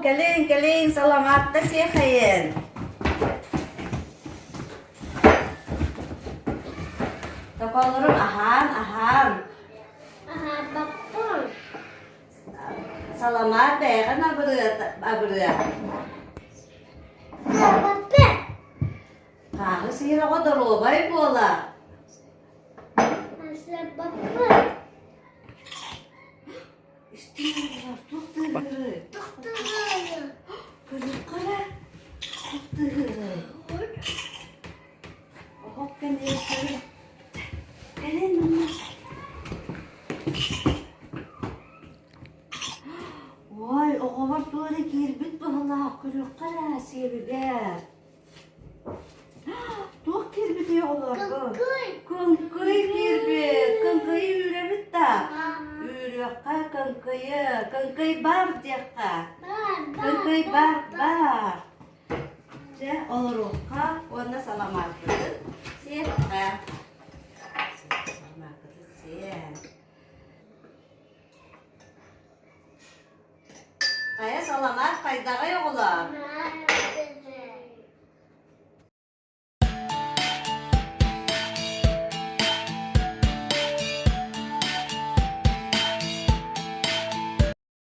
кэлиҥ, кэлиҥ, саламаатта сиэхэйин. Токолорум аһаан, аһаан. Аһаабаппын. Саламаат бэйэҕин абырыа, абырыа. Аһаабаппын. Хааһы сиир оҕо доруобай буолар. Аһаабаппын. Истиҥ туох тыаһыырый? Көрүөххэ эрэ, туох тыаһыырый? Оһох кэннигэр көрү. Кэлин манна. Ой, оҕолор туох эрэ киирбит быһыылаах, көрүөххэ эрэ сиэбигэр. Туох киирбитий оҕолорго? Кыҥкый. Кыҥкый киирбит. Кыҥкыйы үүрэбит да? Үүрүөххэ кыҥкыйы. Кыҥкый бар диэххэ. Бар, бар, Кыҥкый бар, бар, бар. Дьэ, олоруохха уонна сала.